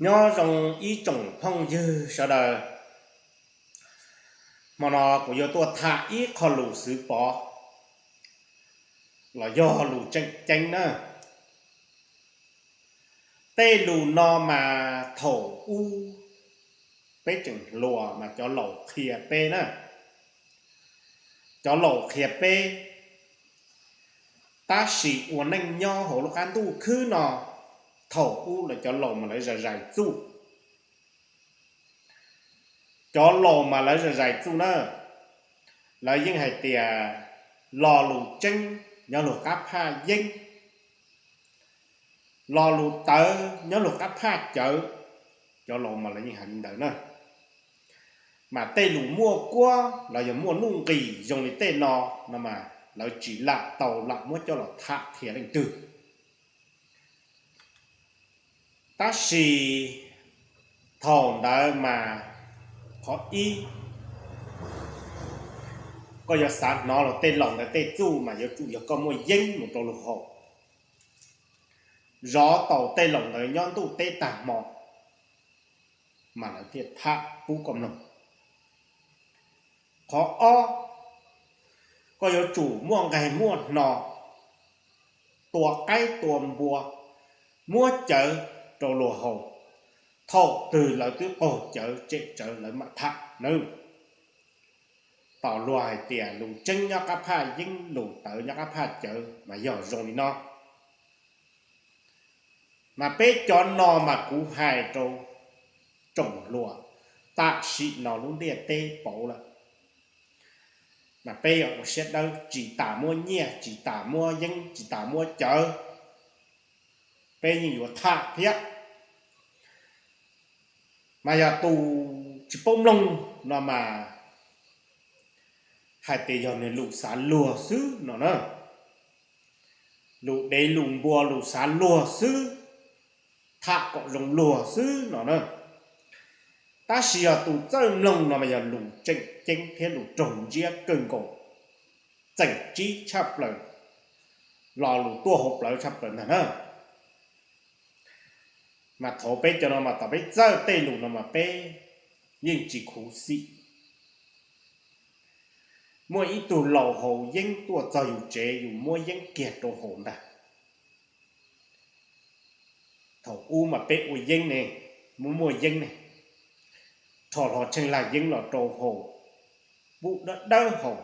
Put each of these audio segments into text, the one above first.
Nyob zoo ib tsoom phooj ywg sawv daws, hmo no kuv yuav tuaj tham ib qho lus xwv pov los yog lus tseem ceeb na. Tej lus no mas thaum ub peb tseem hluas mas cov laus qhia peb na. Cov laus qhia peb, tab sis ua neej nyob hauv lub qab ntuj khwb no, thaum ub lawv cov laus mas lawv zais zais txuj. Cov laus mas lawv zais zais txuj na, lawv yeej hais tias lo lus tseeb nyob luag qab phaj yeeb, lo lus tawv nyob luag qab phaj cawv. Cov laus mas lawv yeej hais li ntawd na. Mas tej lus muaj kuab los yog muaj nuj nqis zoo li tej no, no mas lawv tsis lam tau lam muab coj los tham qhia leej twg. Tab sis thaum ntawd mas qhov ib, koj yuav xav hnov los tej laus ntawd tej txuj mas yuav tsum yog koj muaj yeeb mus rau luag haus, zov tau tej laus ntawd nyob ntuj teb tag hmo, mas lawv thiaj tham pub koj mloog. Qhov ob, koj yuav tsum muaj nqaij muaj hno, tua qaib tua npua, muab cawv rau luag haus, thaum twg lawv twb qaug cawv tsem tsawv lawv mam tham nawb. Tos luag hais tias lus tseeb nyob qab phaj yeeb, lus tawv nyob qab phaj cawv mas yog zoo li no. Mas peb cov no mas kuv hais rau tsoom hluas tam sim no lub ntiaj teb pauv lawm, mas peb yuav ua siab dawb, tsis tas muab nyiaj, tsis tas muab yeeb, tsis tas muab cawv, peb yeej yuav tham thiab. Mas yog tus tsis paub mloog no mas hais tias yog nws lus xav luag xwb no na, lus dev lus npua lus xav luag xwb, tham kom zoo luag xwb no na. Tab sis yog tus txawj mloog no mas yog lus tseem ceeb thiab lus raug ntsiab kawg nkaus, tseem tsib tshaj plaws, lo lus tuaj hauv plawv tshaj plaws ntag na. Mas thaum peb cov no mas thaum peb txawj tej lus no mas peb yeej tsis khuv xim. Muaj ib tug laus haus yeeb tuaj txog yus tsev, yus muab yeeb kiag rau haus ntag. Thaum ub mas peb ua yeeb ne, muaj muaj yeeb ne, rho hlo tsheej lag yeeb los rau haus, pub dawb dawb haus,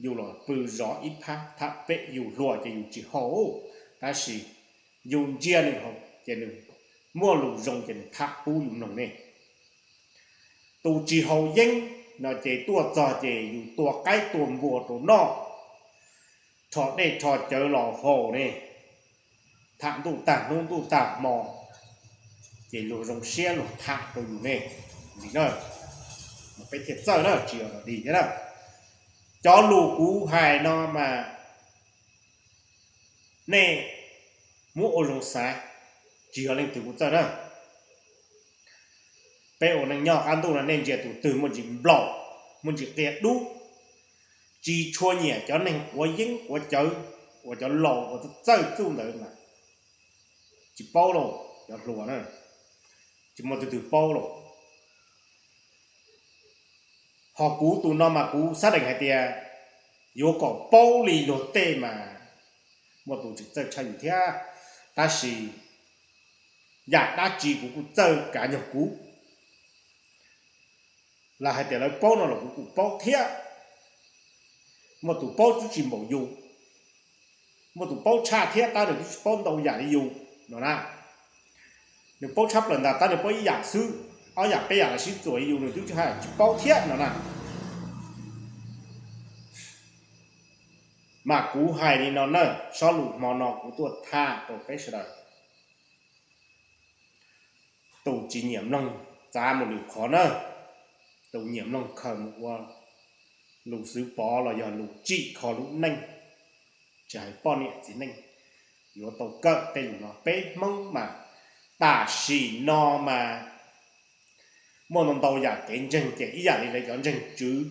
yus los pw zov ib phab tham pem, yus hluas ces yus tsis haus, tab sis yus ntsia nws haus ces nws muaj lus zoo ces nws tham pub yus mloog ne. Tus tsis haus yeeb no ces tuaj txog ces yus tua qaib tua npua rau noj, rho dej rho cawv los haus ne, tham ntuj tag hnub ntuj tag hmo, ces luag zoo siab luag tham rau yus ne. Li na, mas peb thiaj txawj na, tsis yog lam dig thiab na. Cov lus kuv hais no mas nej muab ua zoo xaiv, tsis yog leej twg kuj txawj na. Peb ua neej nyob qab ntuj no nej ntsia tus twg muaj ntsis nplaum, muaj ntsis qia dub, tsis tshua nyiam cov neeg quav yeeb quav cawv uas cov laus uas txawj txuj ntawd mas tsis paub lauj, cov hluas na, tsis muaj tus twg paub lauj. Ho kuv tus no mas kuv xav deev hais tias yuav kom paub li luag tej mas muaj tus tsis txawj tshaj yus thiab, tab sis yam dab tsi kuv kuj txawj kav nyog kuv. Lawv hais tias lawv paub no los kuv kuj paub thiab. Muaj tus paub twb tsis npaum yus, muaj tus paub tshaj thiab tab nws twb tsis paub ntau yam li yus no na. Nws paub tshaj plaws ntag tab nws paub ib yam xwb, ob yam peb yam los sib txuas li yus nws twb tsis hais tsis paub thiab no na. Mas kuv hais li no na, sob lus hmo no kuv tuaj tham rau peb sawv daws. Tus tsis nyiam mloog txav mus lwm qhov na, tus nyiam mloog khaws mus ua lus xwv pov los yog lus tsim kho lub neej, tsis hais poj niam txiv neej, yuav tau kawm tej lus no. Peb Hmoob mas tam sim no mas muaj ntau ntau yam kev ntseeg ces ib yam li lawv cov ntseeg tswv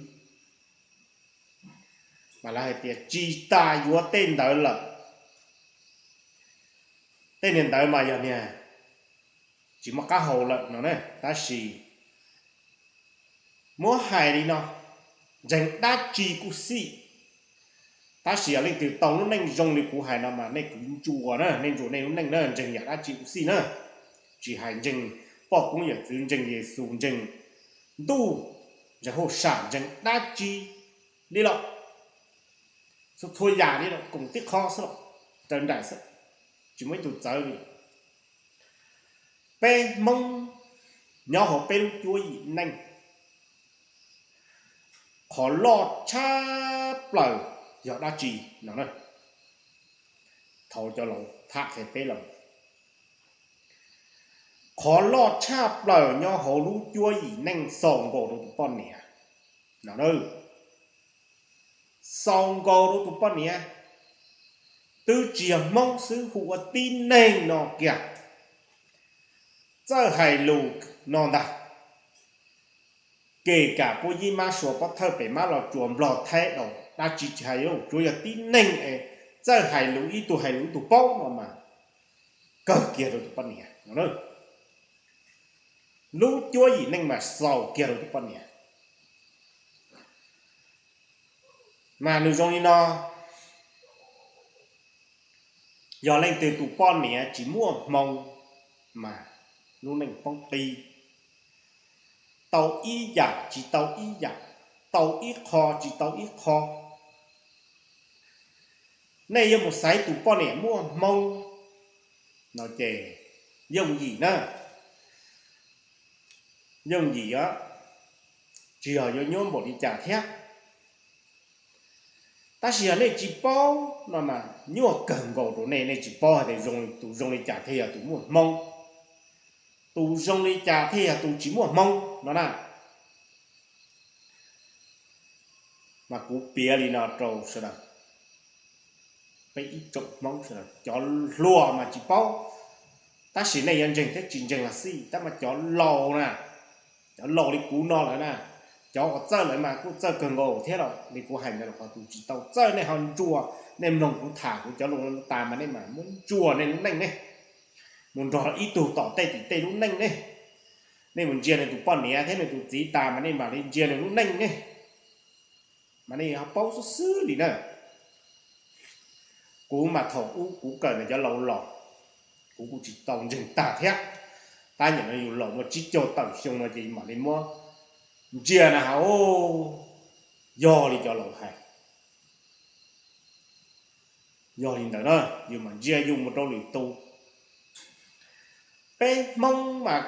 mas lawv hais tias tsis tas yuav tej ntawd lawm. Tej niag ntawd mas yog niag tsis muaj qab hau lawm no na. Tab sis muab hais li no, ntseeg dab tsi kuj xij, tab sis yog leej twg tau lub neej zoo li kuv hais no mas nej kwv ntsuas na, nej ntsuas nej lub neej na, ntseeg yam dab tsi kuj xij na. Tsis hais ntseeg poj koob yawm txwv, ntseeg Yexus, ntseeg ntuj, ntseeg hauj sam, ntseeg dab tsi li los, txhua txhua yam li los koom tib qho xwb los, raws nraim xwb, tsis muaj ib tug txawv li. Peb Hmoob nyob hauv peb lub cuab yim neej, qhov loj tshaj plaws yog dab tsi no? Thov cov laus tham qhia peb los. Qhov loj tshaj plaws nyob hauv lub cuab yim neej xaus nkaus rau tus poj niam no, xaus nkaus rau tus poj niam, twb tsis yog Hmoob xwb, hu ua tib neeg no kiag. Txawj hais lus no ntag, kee kam puab yib mab sua pob thawj pem mab los tsuas nplog thaib daus dab tsi tsis hais, tsuav yog tib neeg es txawj hais lus, ib tug hais lus ib tug paub no mas kawg kiag rau tus poj niam no. Lub cuab yim neej mas xaus kiag rau tus poj niam. Mas nws zoo li no, yog leej twg tus poj niam tsis muaj hmoo mas lub neej poob qis, tau ib yam tsis tau ib yam, tau ib qho tsis tau ib qho. Nej yuav mus xaiv tus poj niam muaj hmoo no ces yooj yim na, yooj yim, tsis yog yuav nyuaj npaum li cas thiab. Tab sis yog nej tsis paub no mas nyuaj kawg nkaus rau nej, nej tsis paub hais tias tus zoo li cas thiaj yog tus muaj hmoo, tus zoo li cas thiaj yog tus tsis muaj hmoo no na. Mas kuv piav li no rau sawv daws, peb ib tsoom Hmoob sawv daws, cov hluas mas tsis paub, tab sis nej yuav ntseeg thiab tsis ntseeg los xij, tab mas cov laus na, cov laus li kuv no lawm na, cov uas txawj lawm mas kuj txawj kawg nkaus thiab los li kuv hais ntawd los, qhov tus tsis tau txawj nej ho ntsuas, nej mloog kuv tham kuv cov lus tas mas nej mam muab ntsuas nej lub neej ne, mus nrog ib tug tom tej tim tej lub neej ne. Nej mus ntsia nws tus poj niam thiab nws tus txiv tas mas nej mam li ntsia nws lub neej ne, mas nej ho paub xwb xwb li na. Kuv mas thaum ub kuv kawm ntawm cov laus los, kuv kuj tsis tau ntseeg tag thiab. Tab nim no yus laus muaj tsib caug tawm xyoo no ces mam li muab ntsia na ha, yog li cov laus hais, yog li ntawd na, yus mam ntsia yus mus rau lwm tus. Peb Hmoob mas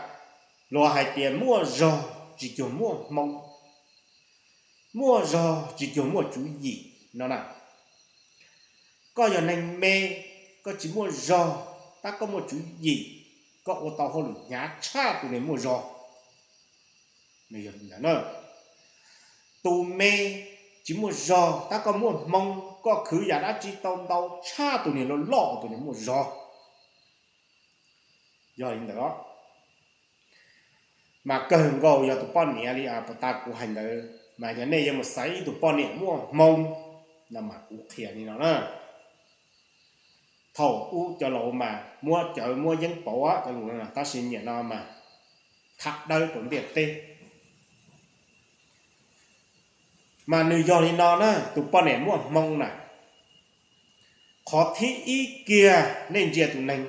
luag hais tias muaj zog tsis cuag muaj hmoo, muaj zog tsis cuag muaj tswv yim no na. Koj yog neeg me, koj tsis muaj zog, tab koj muaj tswv yim, koj ua tau hauj lwm hnyav tshaj tus neeg muaj zog. Tus me tsis muaj zog, tab koj muaj hmoo, koj khwv yam dab tsi tau ntau tshaj tus neeg loj loj, tus neeg muaj zog. Yog li ntawd, mas kawg nkaus yog tus poj niam li puas tas kuv hais ntawd, mas yog nej yuav mus xaiv ib tug poj niam muaj hmoo no mas kuv qhia li no na. Thaum ub cov laus mas muab cawv muab yeeb pauv cov lus no, tab sis nim no mas tham dawb rau ntiaj teb. Mas nws yog li no na, tus poj niam muaj hmoo na, qhov thib ib kiag nej ntsia tus neeg,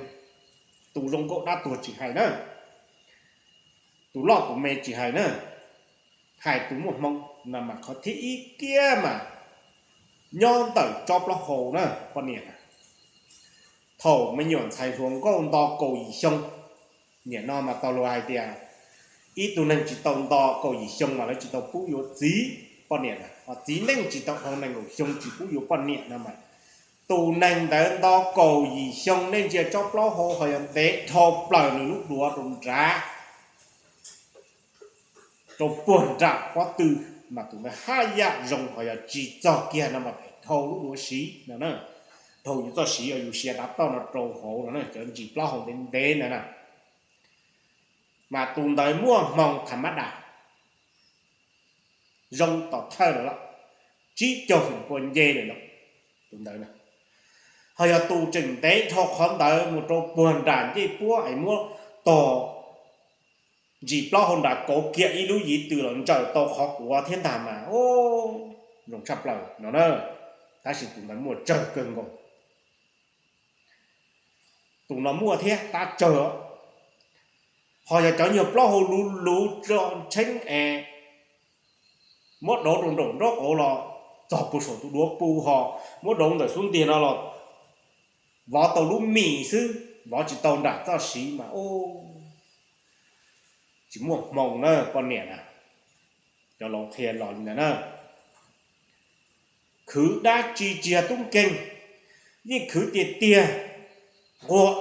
tus zoo nkauj dab tuag tsis hais na, tus loj tus me tsis hais na, hais tus muaj hmoo no mas qhov thib ib kiag mas nyob ntawm tsob plaub hau na poj niam na. Thaum me nyuam ntxhais hluas nkauj nto kaum yim xyoo, nim no mas tau luag hais tias ib tug neeg tsis tau nto kaum yim xyoo mas lawv tsis tau pub yuav txiv poj niam na, ho txiv neej tsis tau dhau nees nkaum xyoo tsis pub yuav poj niam no mas, tus neeg ntawd nto kaum yim xyoo nej ntsia tsob plaub hau ho yog ntev dhau plaws nws lub duav rau nrad, rau puag nram pob tw, mas tus ntawd haj yam zoo, ho yog tsis txog kiag no mas phem dhau lub duav siv no na, dhau yus txoj siv uas yus siav dav toj no rau hauv no na, cov ntsis plaub hau ntev ntev ntawd na. Mas tus ntawd muaj hmoo tham mab dam, zoo tom thawj lawm los, tsib caug feem pua nce lawm los, tus ntawd na. Ho yog tus tseem ntev dhau qhov ntawd mus rau puag nram ncej puab es muab tog ntsis plaub hau nram kauv kiag ib lub yiv tw los ntsaws tau qhov quav thiab ntag mas, o, zoo tshaj plaws no na. Tab sis tus ntawd muaj tsawg kawg nkaus. Tus no muaj thiab tab tsawg. Ho yog cov nyuag plaub hau luv luv tso tsheeb es muab dauv rau nraum nraub qaum los txog puag saum tus duav pus, ho muab dauv ntawm xub ntiag no los vov tau lub mis xwb, vov tsis tau nram txoj siv mas, o, tsis muaj hmoo na poj niam na. Cov laus qhia los li ntawd na. Khwv dab tsi tsis yog tub nkeeg, yeej khwv tiag tiag, nquag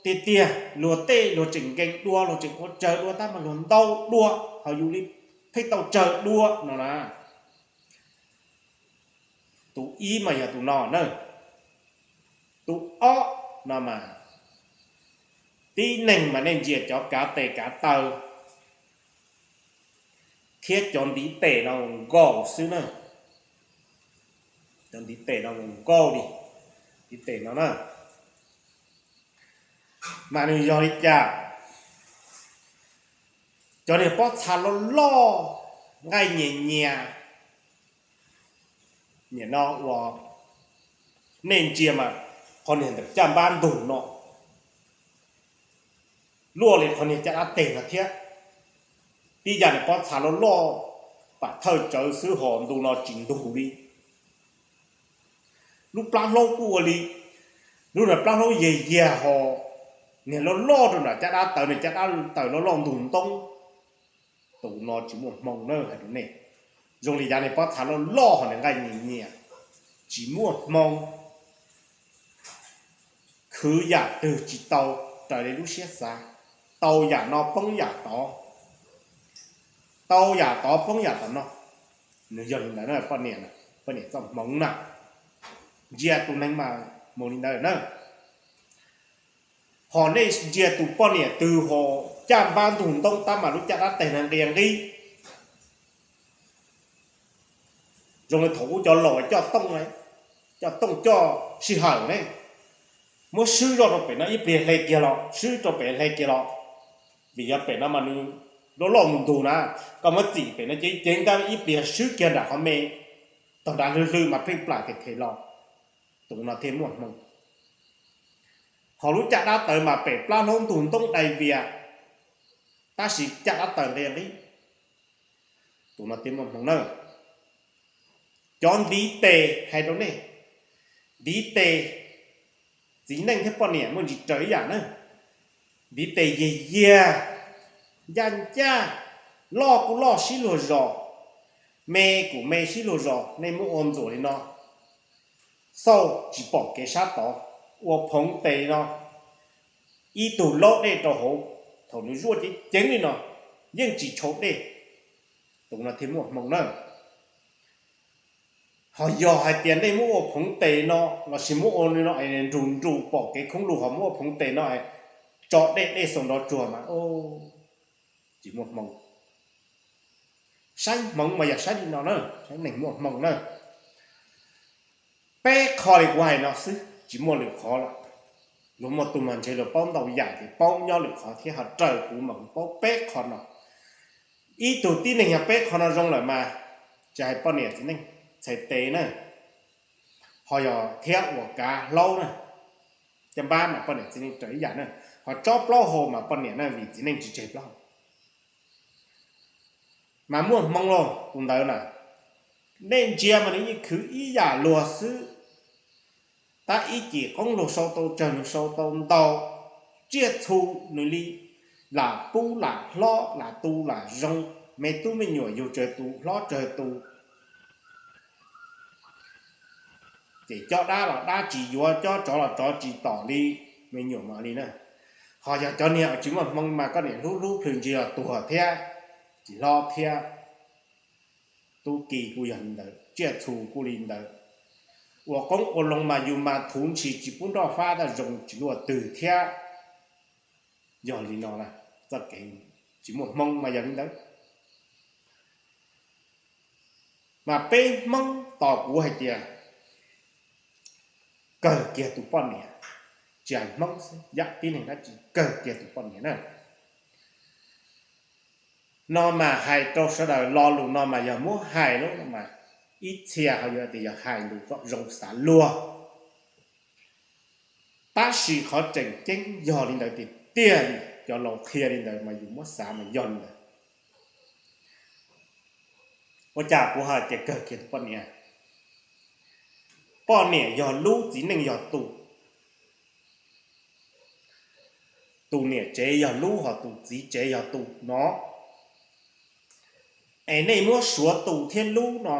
tiag tiag, luag tej luag tseem nkees dua, luag tseem ua tsawg dua, tab mas luag ntau dua, ho yus li pheej tau tsawg dua no na. Tus ib mas yog tus no na. Tus ob no mas, tib neeg mas nej ntsia cov kav tes kav taw thiab cov ntiv tes no nkaus xwb na. Cov ntiv tes no nkaus li ntiv tes no na. Mas nws yog li cas? Cov niag pob txha loj loj, nqaij nyias nyias, nim no uas nej ntsia mas qhov niag ntawm caj npab ntug no luaj li qhov niag caj dab teg no thiab. Tib yam niag pob txha loj loj, pam thawj tsawv xwb ho ntu no tsis ntug li. Lub plab hlaub kuj ua li, lub niag plab hlaub yag yag ho niag loj loj rau nram caj dab taw, niag caj dab taw loj loj ntug ntoob. Tus no tsis muaj hmoo na hais rau nej. Zoo li yav niag pob txha loj loj ho niag nqaij nyias nyias, tsis muaj hmoo. Khwv yam twg tsis tau raws li lub siab xav, tau yam no poob yam tod, tau yam tod poob yam tom no. Nws yog li ntawd na poj niam, poj niam txoj hmoov na. Ntsia tus neeg mas mus li ntawd na. Ho nej ntsia tus poj niam twg ho caj npab ntug ntoob tab mas lub caj dab teg na nqia nqib. Zoo li thaum ub cov laus coj tooj, coj tooj coj sij hawm ne, muab swb zoj rau pem no ib pliag hle kiag los, swb rau pem hle kiag los. Vim yog pem no mas nws loj loj mus ntug na, koj muab txim pem no ces ceev ntawd ib pliag swb kiag nram qhov me, tog nrad hlwb hlwb mas pheej plam them them los. Tus no thiaj muaj hmoo. Ho lub caj dab taw mas pem plab hlaub ntug ntoob dai vias, tab sis caj dab taw nqia nqib. Tus no thiaj muaj hmoo na. Cov ntiv tes hais rau nej, ntiv tes, txiv neej thiab poj niam muaj ntsis raws ib yam na. Ntiv tes yag yag, ncaj ncaj, loj kuj loj sib luag zos, me kuj me sib luag zos, nej muab ua ntxuam li no, xauj tsis pom kev sab tod, ua phoov tes no, ib tug laub dej rau hauv, thaum nws zuaj ceev ceev li no, yeej tsis tshau dej. Tus no thiaj muaj hmoo na. Ho yog hais tias nej muab ua phoov tes no lossis muab ua li no es nrug nrug pom kev khoob lug ho muab ua phoov tes no es tso dej dej xaus nrov tsuag mas tsis muaj hmoo. Saib hmoov mas yog saib li no na, saib neeg muaj hmoo na. Peb qho li kuv hais no xwb tsis muaj lwm qhov lawm. Luag muaj tus mas ntshe luag paub ntau yam ces paub nyob lwm qhov thiab, ho raws kuv mas kuv paub peb qho no. Ib tug tib neeg yog peb qho no zoo lawm mas, tsis hais poj niam txiv neej txhais tes na, ho yog thiab uas kav hlaub na, caj npab mas poj niam txiv neej raws ib yam na, ho tsob plaub hau mas poj niam na vim txiv neej tsis tseg plaub hau. Mas muaj hmoo lauj tus ntawd na. Nej ntsia mas nws yeej khwv ib yam luag xwb, tab ib cim qoob luag sau tau tsawg nws sau tau ntau, tsiaj txhu nws li lam pub lam hlob lam tu lam zoo, me tub me nyuam yug tsawg tus hlob tsawg tus. Ces cob dab los dab tsis yuav, cob tsov los tsov tsis tom li, me nyuam mas li na. Ho yog cov niag tsis muaj hmoo mas koj niam hlub hlub plhws ntsis los tuag thiab, tsis hlob thiab. Tub ki kuj yog li ntawd, tsiaj txhu kuj li ntawd. Ua qoob ua loo mas yus mas thuv ntshis tsis pub nroj fab tag zoo tsis luaj twg thiab. Yog li no na, txoj kev tsis muaj hmoo mas yog li ntawd. Mas peb Hmoob tos kuv hais tias kawg kiag tus poj niam, tsis hais Hmoob xwb, yam tib neeg dab tsi kawg kiag tus poj niam na. No mas hais rau sawv daws lo lus no mas yog muab hais lub no mas ib txhia ho yuav tias yog hais lus kom zoo xav luag. Tab sis qhov tseem ceeb yog li ntawd tiag tiag li, cov laus qhia li ntawd mas yus muab xav mas yog li ntawd. Ua cas kuv hais tias kawg kiag tus poj niam? Poj niam yog lub, txiv neej yog tus. Tus niam tsev yog lub, ho tus txiv tsev yog tus no. Es nej muab suav tus thiab lub no,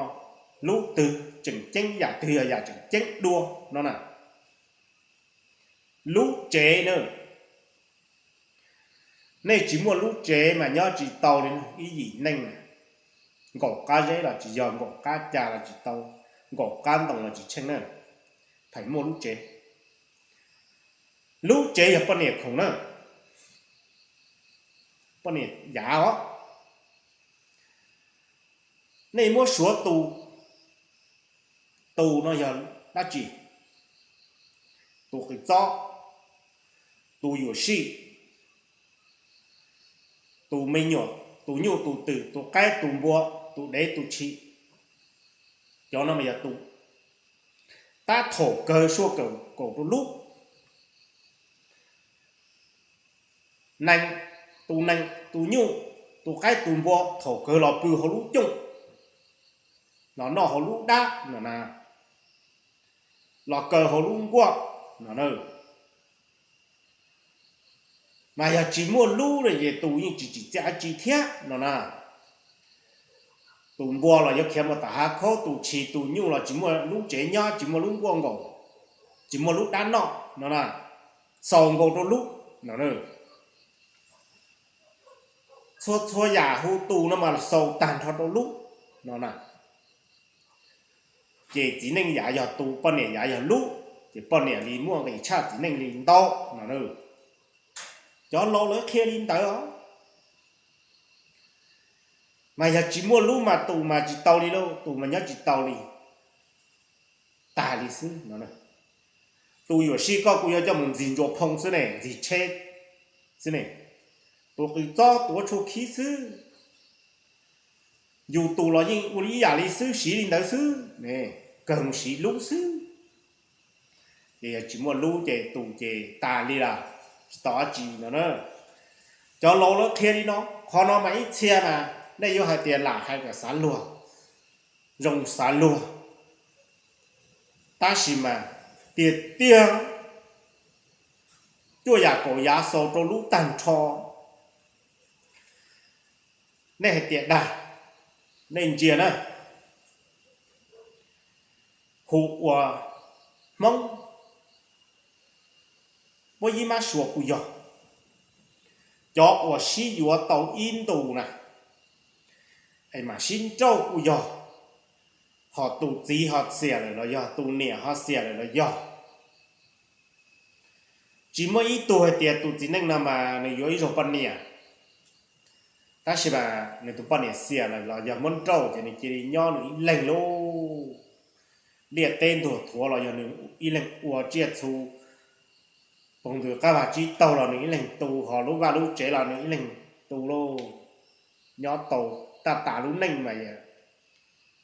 lub twg tseem ceeb, yam twg yog yam tseem ceeb dua no na? Lub tsev na, nej tsis muaj lub tsev mas nyob tsis tau li. Ib yim neej nkaum qab zeb los tsis yog, nkaum qab cas los tsis tau, nkaum qab ntoo los tsis tsheej na, thaum muaj lub tsev. Lub tsev yog poj niam khoom na, poj niam yav os. Nej muab suav tus, tus no yog dab tsi? Tus qws txob, tus yuam sij, tus me nyuam, tus nyuj tus twm, tus qaib tus npua, tus dev tus tshis, cov no mas yog tus. Tab thaum kawg suaj kawg kaum rau lub nees, tus nees tus nyuj, tus qaib tus npua thaum kawg los pw hauv lub cooj, los noj hauv lub dab no na, los kaw hauv lub nkuaj no na. Mas yog tsis muaj lub no ces tus yeej tsis tsim txiaj dab tsi thiab no na. Tus npua los yuav khiav mus tom hav khaub, tus tshis tus nyuj los tsis muaj lub tsev nyob, tsis muaj lub nkuaj nkaus, tsis muaj lub dab noj no na, xaus nkaus rau lub no. Txhua txhua yam hu tus no mas xaus tag nrho rau lub no na. Ces txiv neej yav yog tus, poj niam yav yog lub, ces poj niam li muaj nqis tshaj txiv neej li ntau no. Cov laus lawv qhia li ntawd os. Mas yog tsis muaj lub mas tus mas tsis tau li lauj, tus mas nyob tsis tau li, tag li xwb no. Tus yuam sij koj kuj yuav coj mus ntxig ntsuas phoo xwb ne, ntxig tsheb xwb ne. Tus qws txob tuav tshuaj khib xwb, yus tus los yeej ua li ib yam li xwb, siv li ntawd xwb, kawg mus siv lub xwb. Ces yog tsis muaj lub ces tus ces tas li lawm, tsis tau dab tsi no na. Cov laus lawv qhia li no, qhov no mas ib txhia mas nej yuav hais tias lam hais kom xav luag, zoo xav luag, tab sis mas tiag tiag, cuaj yam kaum yav xaus rau lub tag nrho. Nej hais tias dag, nej ntsia na, hu ua Hmoob puab yib mab sua kuj yog, cov uas sib yuav tau ib ntus na, es mam sib nrauj kuj yog, ho tus txiv ho xiam lawm los yog, tus niam ho xiam lawm los yog. Tsis muaj ib tug hais tias tus txiv neej no mas nws yuav ib zaug poj niam, tab sis mas nws tus poj niam xiam lawm los yog muab nrauj ces nws cia li nyob nws ib leeg lauj. Liaj teb ntuag thuav los yog nws ib leeg ua tsiaj txhu, poog ntws qab vag tsib taug los nws ib leeg tu, ho lub vaj lub tsev los nws ib leeg tu lauj. Nyob tau tag tas lub neej mas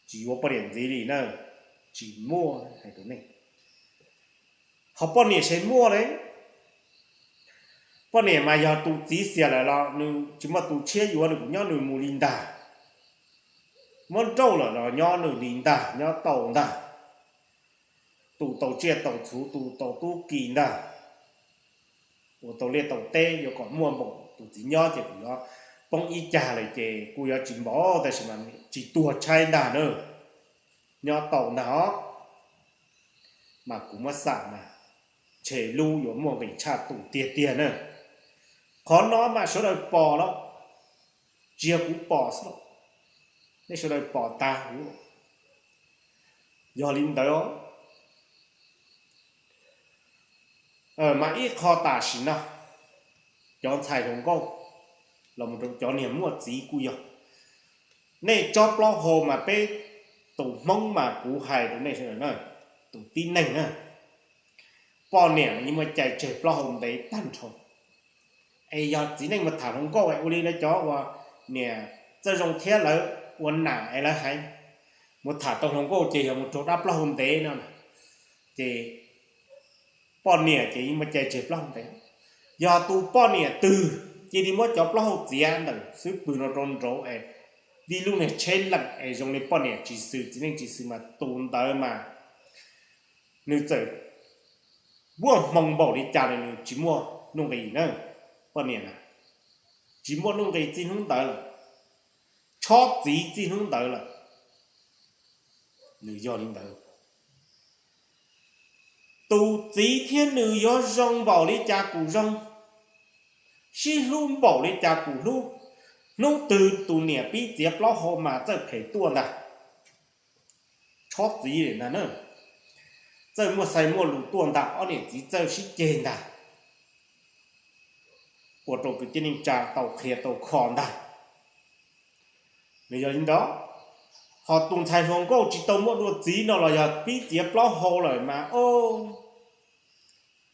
tsis yuav poj niam ntxiv li na, tsis muaj hais rau nej. Ho poj niam tseem muaj li. Poj niam mas yog tus txiv xiam lawm los nws tsis muaj tus tshiab yuav, nws kuj nyob nws mus li ntag. Muab nrauj lawm los nyob nws li ntag, nyob tau ntag. Tu tau tsiaj tau txhu, tu tau tub ki ntag. Ua tau liaj tau teb yuav kom muaj npaum tus txiv nyob ces kuj yuav poob ib cag lawm ces kuj yuav tsis npaum, tab sis mas tsis tuag tshaib ntag na. Nyob tau ntag os. Mas kuv muab xam mas ntshe lub yuav muaj nqis tshaj tus tiag tiag na. Qhov no mas sawv daws pom los, tsis yog kuv pom xwb, nej sawv daws pom tag huv. Yog li ntawd, mas ib qho tam sim no cov ntxhais hluas nkauj los mus rau cov niag muaj txiv kuj yog, nej tsob plaub hau mas peb tus Hmoob mas kuv hais rau nej sawv daws na, tus tib neeg na, poj niam mas yeej muaj cai tseg plaub hau ntev tag nrho. Es yog txiv neej mus tham hluas nkauj es ua li no cov uas niam txawj zoo thiab lawv ua nam es lawv hais, mus tham tau hluas nkauj ces yog mus raug dab plaub hau ntev no, ces poj niam ces yeej muaj cai tseg plaub hau ntev. Yog tus poj niam twg cia li muab cov plaub hau txiav ntawm xub pwg no rau nraud es vij lub niag tsheb leem es zoo li poj niam tsis xwm txiv neej tsis xwm mas tus ntawd mas nws txawm muaj hmoo npaum li cas los nws tsis muaj nuj nqis na. Poj niam na, tsis muaj nuj nqis txij hnub ntawd lawm, chob txiv txij hnub ntawd lawm. Nws yog li ntawd, tus txiv thiab nws yuav zoo npaum li cas kuj zoo, sib hlub npaum li cas kuj hlub, hnub twg tus niam pib txiav plaub hau mas txawj phem tuaj ntag. Chob txiv li ntag na, txawj muaj xaiv muaj lus tuaj ntag, ob niam txiv txawj sib ceg ntag, ua rau kwv tij neej tsa tau qhia tau kho ntag. Nws yog li ntawd, ho tus ntxhais hluas nkauj tsis tau muaj dua txiv no los yog pib txiav plaub hau lawm mas o,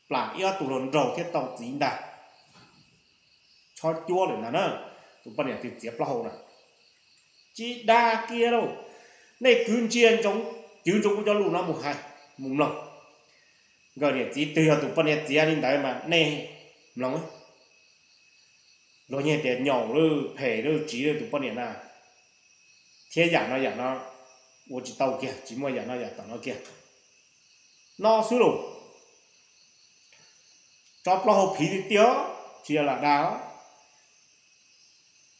plam ib ob tug hluas nraug thiab tau txiv ntag. Chob cuab lawm ntag na, tus poj niam twg txiav plaub hau na. Tsis dag kiag lauj, nej kwv ntsia ntsoov, cwv ntsoov kuv cov lus no mus hais, mus mloog. Nkawd niam txiv twg yog tus poj niam txiav li ntawd mas nej mloog, luag yeej tias nyaum lawm phem lawm tsiv lawm tus poj niam na, thiab yam no yam no ua tsis tau kiag, tsis muaj yam no yam tom no kiag. No xwb lauj, tso plaub hau phiv tiag tiag, tsis yog lam dag.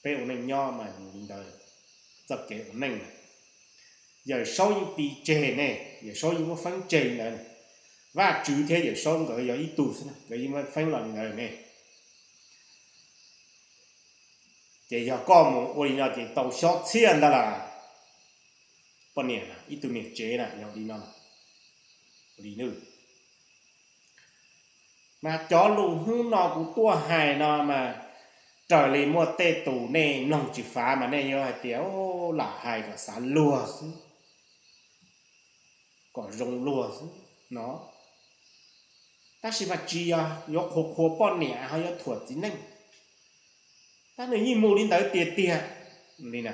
Peb ua neej nyob mas yus li ntawd, txoj kev ua neej na, Yawm Saub yeej ti tseg ne, Yawm Saub yeej muab feeb tseg li ntawd. Vajtswv thiab Yawm Saub nkawd yog ib tug xwb, nkawd yeej muab feeb los li ntawd ne. Ces yog koj mus ua li no ces tau xyob txhiaj ntag las. Poj niam na, ib tug niam tsev na yog li no li. Mas cov lus hnub no kuv tuaj hais no mas raws li muaj tej tus nej mloog tsis fav mas nej yuav hais tias lam hais kom xav luag xwb, kom zoo luag xwb no. Tab sis mas tsis yog yuav qhuas qhuas poj niam ho yuav thuam txiv neej, tab nws yeej mus li ntawd tiag tiag li na.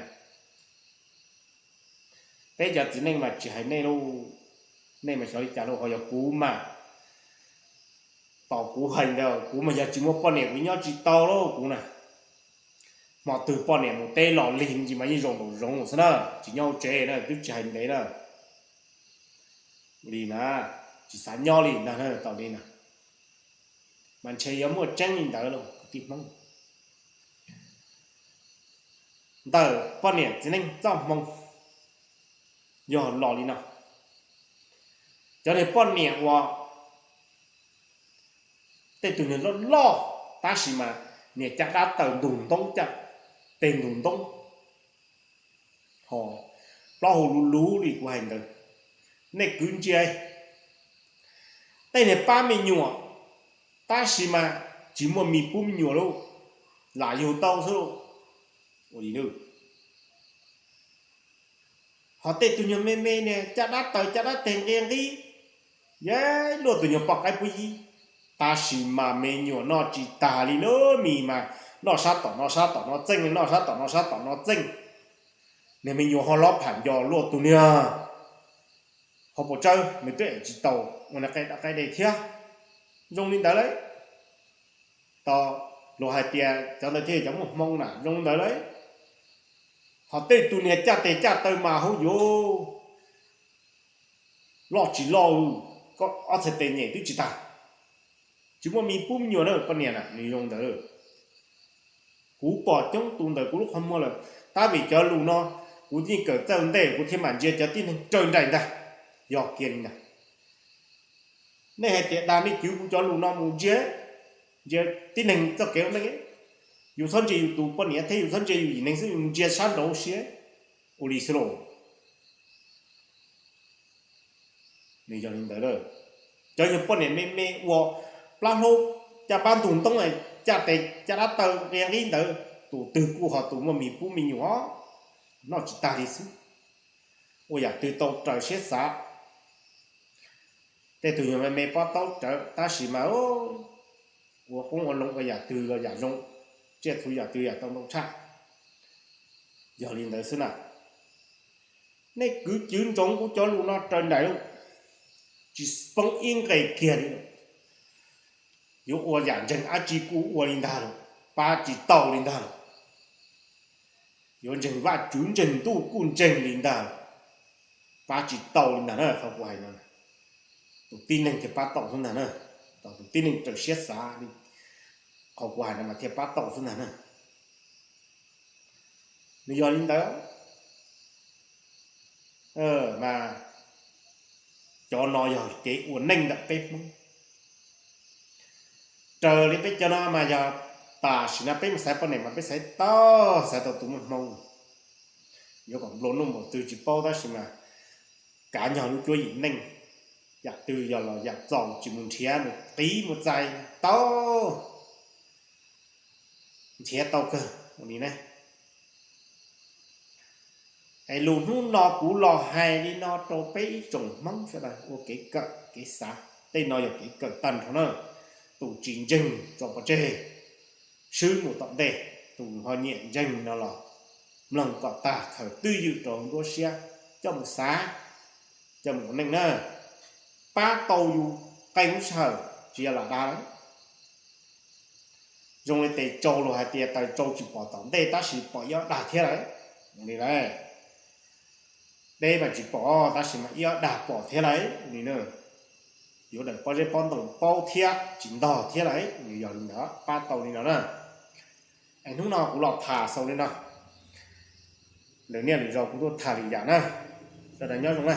Peb cov txiv neej mas tsis hais nej lauj, nej mas xyov li cas lauj, ho yog kuv mas, tos kuv hais ntawd kuv mas yog tsis muaj poj niam kuv nyob tsis tau lauj kuv na. Hmo twg poj niam mus teb los lig ntsis mas yeej zoo nraum zoov xwb na, tsis nyob hauv tsev na, twb tsis hais ntev na. Li na, tsis xav nyob li ntag na, tau li na. Mas ntshe yuav muaj tseeb li ntawd lauj kwv tij Hmoob. Ntawm poj niam txiv neej txoj hmoo yog los li no. Cov niag poj niam uas tej tug niag loj loj tab sis mas niag caj dab taw ntug ntoob, caj teg ntug ntoob, ho plaub hau luv luv li kuv hais ntawd, nej kwv ntsia. Tej niag pab me nyuam tab sis mas tsis muaj mis pub me nyuam lauj, lam yug tau xwb lauj. Ua li na, ho tej tug nyuag me me niag caj dab taw caj dab teg nqia nqib, yog luaj tus nyuag poj qaib pub yib, tab sis mas me nyuam noj tsis tag li na, mis mas noj sab tom no sab tom no txeej, noj sab tom no sab tom no txeej. Niag me nyuam ho lob pham nco luaj tus niag hauv paus tsawb, nws twb ev tsis tau ua niag qaib dab qaib dej thiab. Zoo li ntawd lauj. Tos luag hais tias cov ntawd thiaj cov muaj hmoo na, zoo li ntawd lauj. Ho tej tus niag caj tes caj taw mas hauv yuav loj tsis loj, koj ob txhais tes nyem twb tsis tag, tsis muaj mis pub me nyuam na poj niam na, nws zoo ntawd. Kuv pom coob tus ntawm kuv lub qhov muag lawm, tab vim cov lus no kuv yeej kawm txawj ntej kuv thiaj mam ntsia cov tib neeg raws nraim ntag. Yog kiag li ntag. Nej hais tias dag nej cwv kuv cov lus no mus ntsia, ntsia tib neeg txoj kev ua neej, yus txhob ntsia yus tus poj niam thiab yus txhob ntsia yus yim neeg xwb, yus ntsia sab nraud siab, ua li xwb lauj. Nws yog li ntawd, cov nyuag poj niam me me ua plab hlaub, caj pab ntug ntoob, caj tes caj dab taw nqia nqib ntawd, tus twg kuj ho tus muaj mis pub me nyuam, noj tsis tag li xwb. Ua yam twg tau raws siab xav. Tej tug nyuag me me pob taub rawv tab sis mas ua qoob ua loo ua yam twg los yam zoo, tsiaj txhu yam twg yam tau ntau tshaj. Yog li ntawd xwb na, nej kwv cwv ntsoov kuv cov lus no raws nraim, tsis poob ib nqe kiag li. Yuav ua yam ntseeg dab tsi kuj ua li ntag lawm, pab tsis tau li ntag lawm. Yuav ntseeg Vajtswv ntseeg ntuj kuj ntseeg li ntag lawm, pab tsis tau li ntag na. Qhov kuv hais no, tus tib neeg thiaj pab tau xwb ntag na. Tus tib neeg raws siab xav li qhov kuv hais no mas thiaj pab tau xwb ntag na. Nws yog li ntawd mas cov no yog kev ua neej ntawm peb Hmoob. Raws li peb cov no mas yog tam sim no peb mus xaiv poj niam mas peb xaiv tau, xaiv tau tus muaj hmoo, yuav kom nplua nuj npaum twg tsis paub, tab sis mas kav nyog lub cuab yim neej, yam twg yog los yam txaus tsis mus nrhiav, mus qiv mus txais tau, nrhiav tau kawg li ne. Es lus hnub no kuv los hais li no rau peb ib tsoom Hmoob sawv daws ua kev kawm kev xav, tej no yog kev kawm tag nrho na. Tus tsis ntseeg tso pov tseg, swb mus tom ntej, tus ho nyiam ntseeg no los mloog kom tag, khaws twj ywm rau nruab siab, coj mus xav, coj mus ua neej na. Pab tau yus qee lub sij hawm, tsis yog lam dag lawm. Zoo li tes tsau luag hais tias taws tsau tsis pom tom ntej tab sis pom ib ob dag thiab lawm. Li lawm, deb mas tsis pom tab sis mas ib ob dag pom thiab lawm li na. Yuav daws pob zeb pob ntoo paub thiab tsis ntog thiab lawm, nws yog li ntawd pab tau li no na. Es hnub no kuv los tham xaus li no, lwm niaj lwm zaus kuv tuaj tham lwm yam na. Sawv daws nyob zoo na.